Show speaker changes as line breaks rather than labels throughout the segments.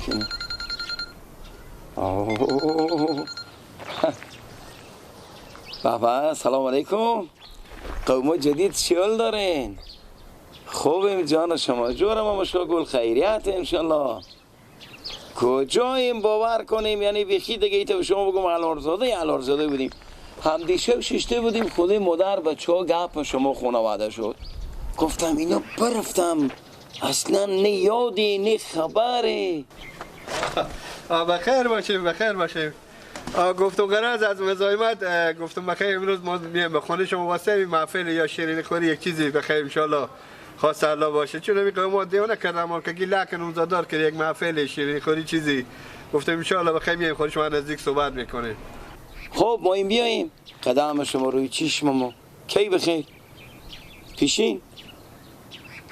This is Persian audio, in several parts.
یکی. آه. بابا سلام علیکم. قوم جدید چیول دارین؟ خوبیم جان شما جورم و مشکل خیریت انشالله. کجاییم باور کنیم یعنی بیخی دیگه ایتا به شما بگم علارزاده علارزاده بودیم. هم دیشب ششته بودیم خود مادر بچه ها گپ شما خانواده شد. گفتم اینا برفتم اصلا نه یادی نه خبری.
بخیر باشیم بخیر باشیم. گفتم قرض از مزاحمت گفتم بخیر امروز ما میایم به خونه شما واسه محفل یا شیرینی خوری یک چیزی بخیر ان شاء الله خواست الله باشه. چون میگم ما دیونه کردم که گیلک نوزادار که یک محفل شیرینی خوری چیزی گفتم ان شاء الله بخیر میایم خونه شما نزدیک صحبت میکنیم.
خب ما این بیاییم قدم شما روی چشم ما کی بخیر پیشین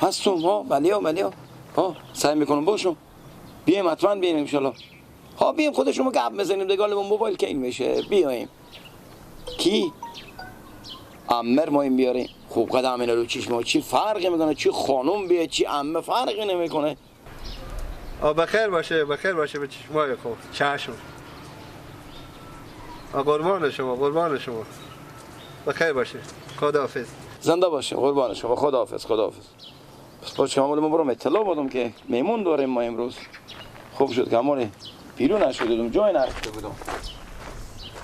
هستم ها بله بله ها سعی میکنم باشم بیایم حتما بیایم ان شاء الله. ها بیایم خود شما گپ میزنیم دیگه حالا موبایل کی میشه بیایم کی عمر ما این بیاریم. خوب قدم اینا رو چشم چی فرقی میکنه چی خانم بیاد چی عمه فرقی نمیکنه.
بخیر باشه بخیر باشه به چشمای خوب چشم. قربان شما قربان شما بخیر باشه خداحافظ.
زنده باشه قربان شما خداحافظ خداحافظ. پس با شما ما برام اطلاع بودم که میمون داریم ما امروز. خوب شد که همون بیرون نشده بودم جای نرفته بودم.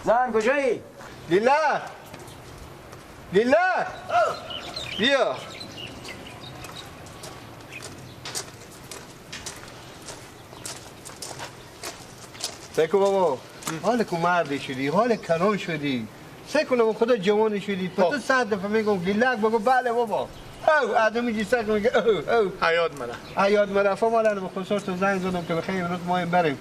زن کجایی؟
لیلا لیلا بیا. سیکو بابا حال کو مردی شدی حال کلان شدی سیکو خدا جوانی شدی پس صد دفعه میگم لیلک بگو بله بابا. او آدمی جیسک میگه او او
حیات مرا
حیات مرا فمالن به خسرو تو زنگ زدم که بخیر امروز ما این بریم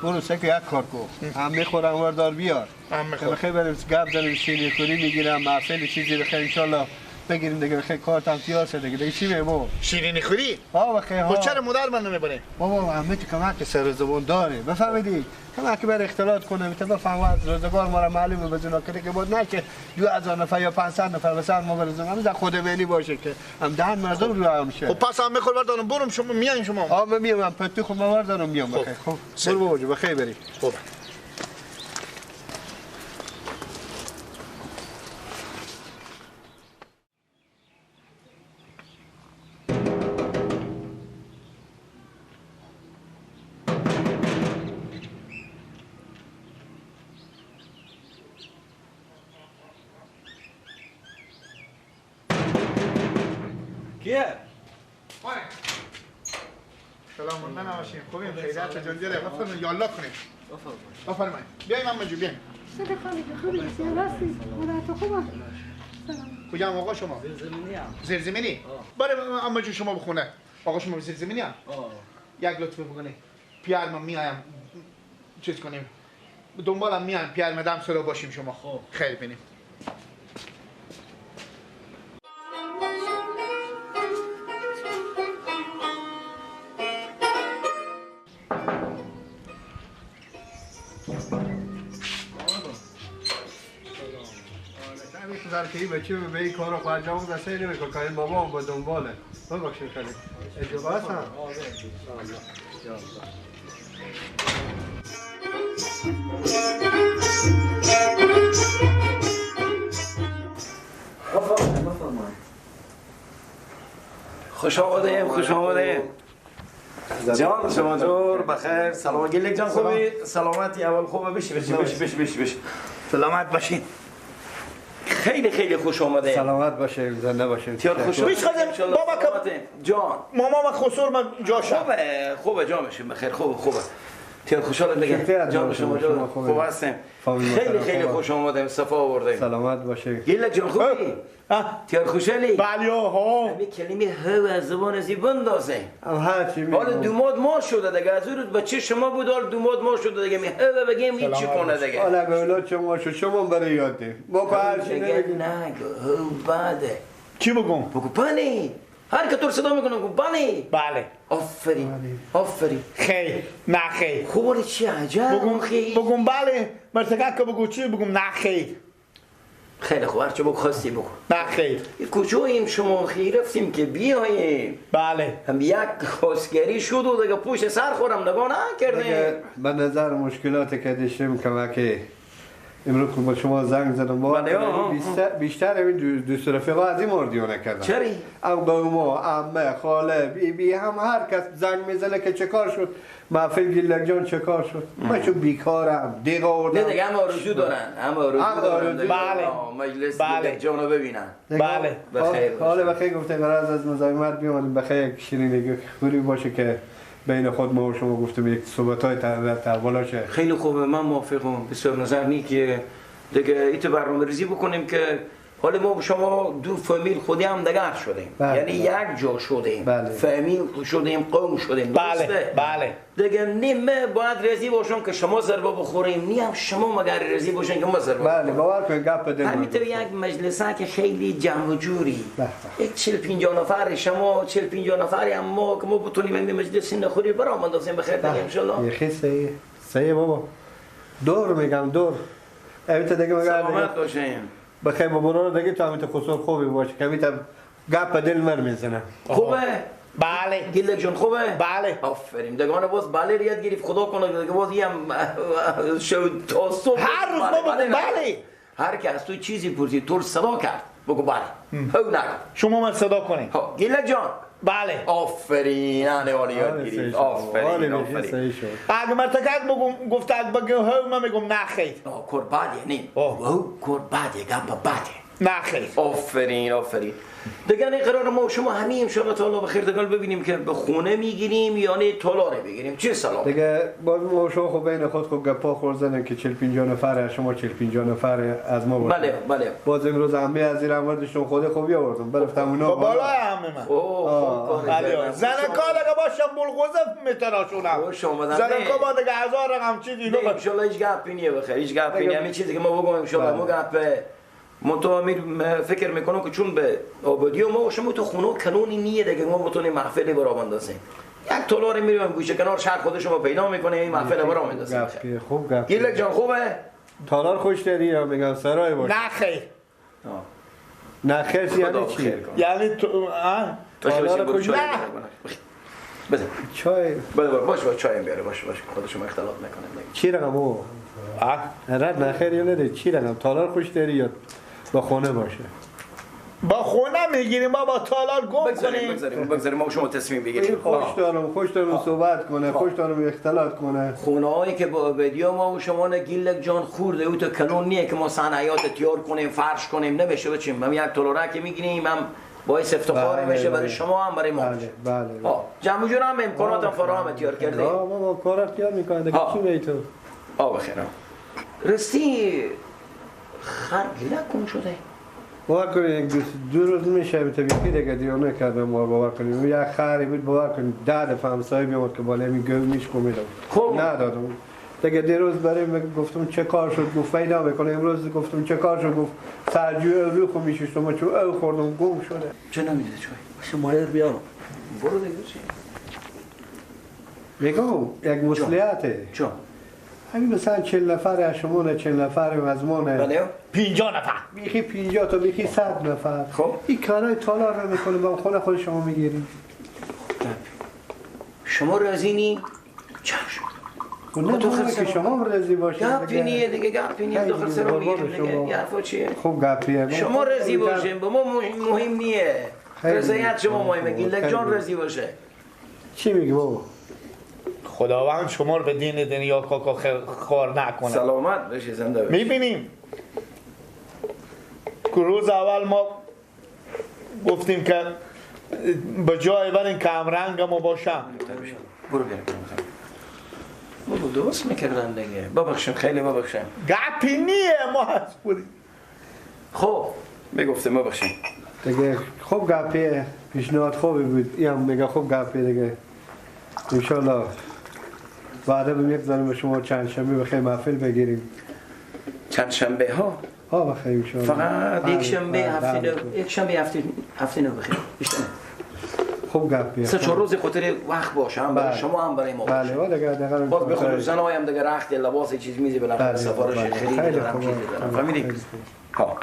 برو سیکو یک کار کو هم میخورم وردار بیار
هم میخورم
بخیر بریم گپ زنیم شیرینی خوری میگیرم محفل چیزی بخیر ان شاء الله بگیریم دیگه بخیر کارت هم تیار شد دیگه دیگه چی میگم بابا
شیرینی خوری
ها بخیر ها
چرا مادر من نمیبره
بابا عمه تو کمک سر زبون داره بفهمیدی کمک بر اختلاط کنه میته بفهم از روزگار ما را معلومه بزنا که بود نه که 2000 نفر یا 500 نفر مثلا ما برزم هم خود منی باشه که هم دهن مردم رو هم شه.
خب پس هم میخور بردارم برم شما میایم شما
ها من میام پتو خب من بردارم میام بخیر. خب برو بابا بخیر بریم.
خب
کیه؟
سلام من نباشیم خوبیم خیریت جان جره بفرمایید یالا کنیم بفرمایید بیایم عمو جون بیایم.
خوبی هستی؟ مادر خوبه؟ سلام.
کجا آقا شما؟
زیرزمینی هم.
زیرزمینی؟ بله عمو جون شما بخونه. آقا شما زیرزمینی هم؟ یک لطف بکنی پیار ما میایم چیز کنیم دنبالم میایم پیار مدام سرو باشیم شما.
خب
خیر بینیم.
که این بچه به این کارو انجام بده سعی نمیکنه که این بابا هم با دنباله. ببخشید خیلی اجازه هستم.
خوش آمدیم خوش آمدیم جان شما جور بخیر سلام گلک جان خوبی سلامتی اول خوبه بشی بشی بشی بشی بشی بشی سلامت باشین. خیلی خیلی خوش آمده.
سلامت باشه زنده باشین.
تیار خوش
آمده. بابا
جان
ماما من خسر من جاشم.
خوبه خوبه جان بشین بخیر خوبه خوبه. تیار خوشحال دیگه جان شما جان خوب هستیم. خیلی خیلی خوش آمدیم صفا آوردیم.
سلامت باشه.
گلک جان خوبی؟ تیار خوشحالی؟
بله ها.
همین کلمه هو از زبان ازی بندازه.
حالا
دوماد ما شده دیگه از اون روز بچه شما بود حالا دوماد ما شده دیگه می هو بگیم این چی کنه دیگه.
حالا به اولاد شما شد شما برای یاد ده. ما که هر چی نمیگیم.
نگو هو بده.
چی بگم؟
بگو بله. هر که تو صدا میکنم بگو بله.
بله.
آفرین آفرین.
خیر نه خیر.
خوب چی عجب.
بگم بله. مرتکب که بگو چی بگم نه خیر.
خیلی خوب، هرچه بگو خواستی بکن.
نه خیر.
کجاییم شما؟ خیر رفتیم که بیاییم.
بله.
هم یک خواستگری شد و دیگه پشت سر خورم نگاه نکردیم.
به نظر مشکلات که داشتیم کمک امروز که با شما زنگ زدم با بیشتر این دوست رفیقا از این مردیو نکردن.
چرا؟
ام قوما، عمه، خاله، بی بی هم هر کس زنگ میزنه که چه کار شد، محفل گیلک جان چه کار شد. من چون بیکارم دیگه آوردم.
نه دیگه هم آرزو دارن، هم آرزو دارن.
بله.
مجلس گیلک جانو ببینن.
بله.
بخیر.
حالا بخیر گفتیم قرار از مزاحمت بیامدیم بخیر یک شیرینی خوری باشه که بین خود ما و شما گفتم یک صحبت‌های تحولاشه.
خیلی خوبه، من موافقم. بسیار نظر نی که دیگه ایت برنامه‌ریزی بکنیم که حالا ما و شما دو فامیل خودی هم دگر شدیم. بله. یعنی یک جا شدیم. بله. فامیل شدیم، قوم شدیم.
بله بله.
دیگه نیمه باید رضی باشم که شما ضربه بخوریم، نیم شما مگر رضی باشین که ما ضربه.
بله باور کن گپ دل.
همینطور یک مجلسه که خیلی جمع و جوری. یک 40-50 نفر شما 40-50 نفر هم ما که ما بتونیم این مجلس نخوری برام اندازیم بخیر دیگه ان شاء الله.
یخی صحیح. صحیح بابا. دور میگم دور. البته دیگه مگر
سلامت باشیم.
بخیر بابا رو دیگه تو همین خسور خوبی باشه که میتم گپ دل مر میزنه.
خوبه؟
بله.
گیلک جان خوبه؟
بله.
آفرین. دگانه باز بله رو یاد گرفت. خدا کنه دیگه باز یم شو تا صبح
هر روز ما بگو بله.
هر کی از تو چیزی پرسید تو صدا کرد بگو بله. هو نگو.
شما من صدا کنین.
ها گیلک جان.
بله.
آفرین. نه والا یاد گرفت. آفرین آفرین.
اگه مرتکب بگم گفت بگم هو من میگم نه خیر.
کور بعدی نیم. هو کور بعدی گپ بعدی.
نه خیر.
آفرین آفرین. دیگه نه قرار ما و شما همین ان شاء الله تعالی بخیر دیگه ببینیم که به خونه میگیریم یا نه تالار بگیریم. چه سلام.
دیگه با ما شما خب بین خود خب گپا خوردن که 40-50 نفر شما 40-50 نفر از ما بود.
بله بله.
باز امروز عمه از این آوردشون خود خوبی آوردم. برفتم اونا
بالا عمه من.
اوه
بله. زنکا دیگه باشم بلغوزه میتراشونم.
خوش اومدن.
زنکا با دیگه هزار رقم چیزی
اینو ان شاء الله هیچ گپی نیه بخیر. هیچ گپی نیه. همین چیزی که ما بگم ان شاء الله ما گپ منتها فکر میکنم که چون به آبادی و ما و شما تو خونه کنونی نیه دیگه ما بتونیم محفلی برا بندازیم. یک تالار میریم گوشه کنار شهر خود شما پیدا میکنه این محفل برا میندازیم.
خوب گپ.
گیلک جان خوبه؟
تالار خوش داری یا میگم سرای باشه؟
نه خیر.
نه خیر یعنی چی؟
یعنی تو
تالار خوش نه. بزن.
چای.
بده باش باش چای بیاره باش باش خود شما اختلاط نکنیم.
چی رقم او؟ رد نه خیر یا نه چی رقم تالار خوش داری یا با خونه باشه؟
با خونه میگیریم با تالار گم کنیم.
بگذاریم ما شما تصمیم بگیریم.
خوش دارم صحبت کنه، خوش دارم اختلاط کنه.
خونه هایی که با بدیا ما و شما نه گیلک جان خورده او تو کلون نیه که ما صنعیات تیار کنیم فرش کنیم نمیشه بچیم. من یک تالاره که میگیریم هم باعث افتخار میشه برای شما هم برای ما.
بله بله.
جمع جور هم امکانات هم فراهم تیار کرده.
بابا کارا تیار میکنه دیگه چی می تو؟
بخیر. راستی خر گیلک گم شده.
باور کنید یک دو روز میشه به طبیعی دیگه دیانه کردم باور کنید یک خری بود باور کنید 10 دفعه همسایه میامد که بالای می گو میش میدم
خب
ندادم دیگه دیروز برای گفتم چه کار شد گفت پیدا میکنه. امروز گفتم چه کار شد گفت سرجوی رو خو میشستم چون او خوردم گم شده.
چه نمیده چای
باشه مایر بیارم
برو دیگه چی
میگم یک مسئولیته
چون
همین مثلا 40 نفر از شما 40 نفر از ما
بله
50 نفر
بیخی 50 تا بیخی 100 نفر.
خب
این کارهای تالار رو میکنه با خونه خود شما میگیریم.
شما راضی نی؟ چشم
نه تو که شما راضی باشید.
گپی نیه دیگه گپی نیه داخل سر میگیریم دیگه. یه حرفا چیه؟
خوب گپیه.
شما راضی باشین با ما مهم نیه. رضایت شما مهمه. گیلک جان راضی باشه.
چی میگی بابا؟
خداوند شما رو به دین دنیا کاکا خار نکنه.
سلامت باشی زنده باشی.
میبینیم که روز اول ما گفتیم که به جای برین کم رنگ ما باشم.
برو بیارم. بابا درست میکردن دیگه. ببخشم خیلی ببخشم.
گپی نیه ما هست بودیم.
خب میگفتم ببخشم
دیگه. خوب گپیه، پیشنهاد خوبی بود. این هم میگه خوب گپیه دیگه. انشالله بعدا میگذاریم به شما چند شنبه بخیر محفل بگیریم.
چند شنبه ها؟
ها بخیر انشالله.
فقط یک شنبه هفته نو، یک شنبه هفته نو بخیر. بیشتر
خوب گپیه.
سه چهار روز خاطر وقت باشه هم برای شما هم برای ما باشه.
بله دیگه
باز به خود زنایم دیگه رخت لباس چیز میزی بالاخره سفارش خرید دارم چیزی دارم. فهمیدی؟ ها